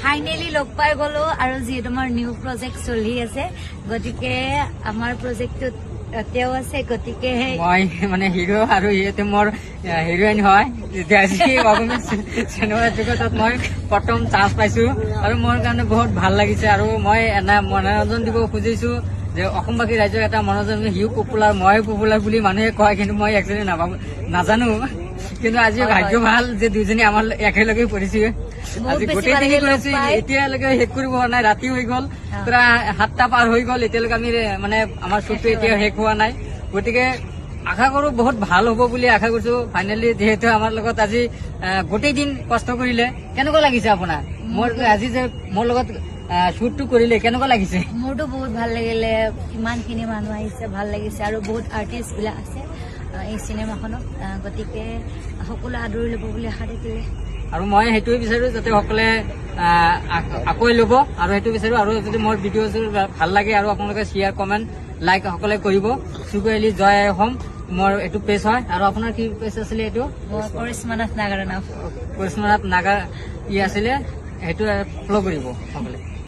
Finally লগ পাই গলো আৰু যিহেতু আমাৰ নিউ প্ৰজেক্ট চলি আছে, গতিকে আমাৰ প্ৰজেক্টটোত তেওঁ আছে, গতিকে মই মানে হিৰো আৰু ইহঁতে মোৰ হিৰোইন হয়। তেতিয়া আজি অসমীয়া চিনেমা জগতত মই প্ৰথম চান্স পাইছো আৰু মোৰ কাৰণে বহুত ভাল লাগিছে। আৰু মই এনে মনোৰঞ্জন দিব খুজিছো যে অসমবাসী ৰাইজক এটা মনোৰঞ্জন। সিও পপুলাৰ, ময়ো পপুলাৰ বুলি মানুহে কয়, কিন্তু মই একচুৱেলি নাভাবো, নাজানো। কিন্তু আজি ভাগ্য ভাল যে দুজনী আমাৰ একেলগে পৰিছো। বহুত আজি বেছি গোটেই ভাল দিন লাগিল লগ কৰিছো, পাই। এতিয়ালৈকে শেষ কৰিব হোৱা নাই। ৰাতি হৈ গ'ল, প্ৰায় 7টা পাৰ হৈ গ'ল, এতিয়ালৈকে আমি মানে আমাৰ শ্বুটটো এতিয়া শেষ হোৱা নাই। গতিকে আশা কৰো বহুত ভাল হ'ব বুলি আশা কৰিছো। ফাইনেলি যিহেতু আমাৰ লগত আজি গোটেই দিন কষ্ট কৰিলে, কেনেকুৱা লাগিছে আপোনাৰ? মোৰ আজি যে মোৰ লগত শ্বুটটো কৰিলে, কেনেকুৱা লাগিছে? মোৰতো বহুত ভাল লাগিলে। ইমানখিনি মানুহ আহিছে, ভাল লাগিছে আৰু বহুত আৰ্টিষ্ট বিলাক আছে এই চিনেমাখনত। গতিকে সকলোৱে আদৰি ল'ব বুলি আশা থাকিলে। আৰু মই সেইটোৱে বিচাৰো যাতে সকলোৱে আঁকোৱালি ল'ব আৰু সেইটো বিচাৰো। আৰু যদি মোৰ ভিডিঅ' ভাল লাগে আৰু আপোনালোকে শ্বেয়াৰ, কমেণ্ট, লাইক সকলোৱে কৰিব। চুকুৱেলি জয় অসম মোৰ এইটো পেজ হয়। আৰু আপোনাৰ কি পেজ আছিলে এইটো? মই কৰিশ্মানাথ নাগাৰা নাম। কৰিশ্মানাথ নাগা ই আছিলে, সেইটো ফ'ল' কৰিব সকলোৱে।